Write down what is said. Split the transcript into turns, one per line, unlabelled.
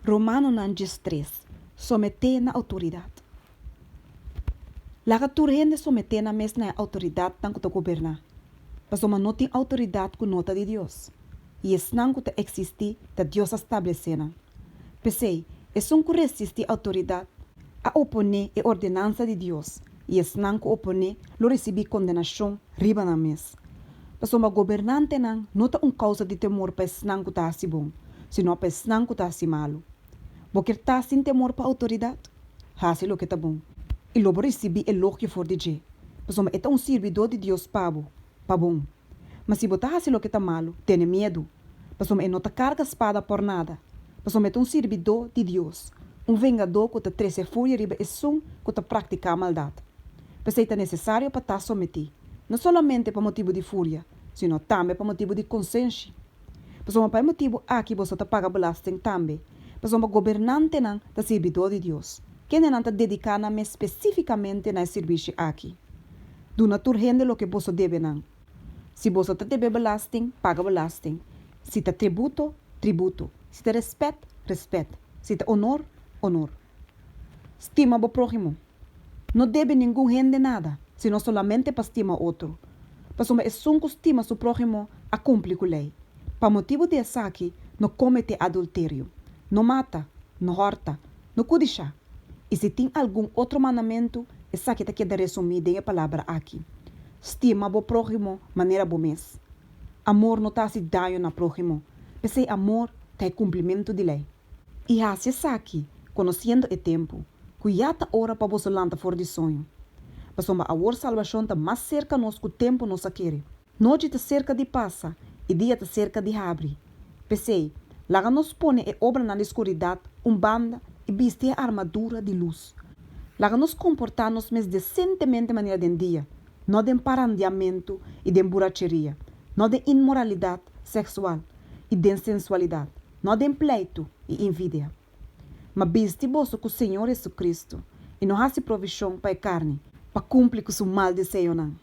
Romanonan 13, Someté na outoridat. Laga tur hende someté nan mes na e outoridatnan ku ta goberná, pasobra no tin outoridat ku no ta di Dios, i esnan ku ta eksistí ta Dios a stablesé nan. P'esei, esun ku resistí outoridat a oponé e ordenansa di Dios, i esnan ku oponé lo risibí kondenashon riba nan mes. Pasobra gobernantenan no ta un kousa di temor pa esnan ku ta hasi bon, sino pa esnan ku ta hasi malu. Bo kier ta sin temor pa outoridat? Hasi loke ta bon, i lo bo risibí elogio for di dje, pasobra e ta un sirbidó di Dios pa bo, pa bon. Ma si bo ta hasi loke ta malu, tene miedu, pasobra e no ta karga spada por nada, pasobra e ta un sirbidó di Dios, un vengadó ku ta trese furia riba esun ku ta praktiká maldat. P'esei ta nesesario pa ta sometí, no solamente pa motibu di furia, sino tambe pa motibu di konsenshi. Pasobra pa e motibu aki boso ta paga belasting tambe, pasobra gobernantenan ta sirbidó di Dios, kendenan ta dediká nan mes spesífikamente na e sirbishi aki. Duna tur hende loke boso debe nan. Si boso ta debe belasting, paga belasting, si ta tributo, tributo, si ta rèspèt, rèspèt, si ta onor, onor. Stima bo próhimo. No debe ningun hende nada, sino solamente pa stima otro. Pasobra esun ku stima su próhimo a kumpli ku lei. Pa motibu di esaki no kometé adulterio, no mata, no hòrta, no kudishá. I si tin algun otro mandamentu, esaki ta keda resumí den e palabra aki, Stima bo próhimo manera bo mes. Amor no ta hasi daño na próhimo, p'esei amor ta e kumplimentu di lei. I hasi esaki, konosiendo e tempu, ku ya ta ora pa boso lanta for di soño. Pasobra awor salbashon ta mas serka nos ku tempu nos a kere. Nochi ta serka di pasa i dia ta serka di habri. P'esei, laga nos pone e obranan di skuridat un banda i bisti e armadura di lus. Laga nos komportá nos mes desentemente manera den dia, no den parandiamentu i den buracheria, no den inmoralidat seksual i den sensualidat, no den pleitu i envidia. Ma bisti boso ku Señor Jesucristo i no hasi provishon pa e karni pa kumpli ku su mal deseonan.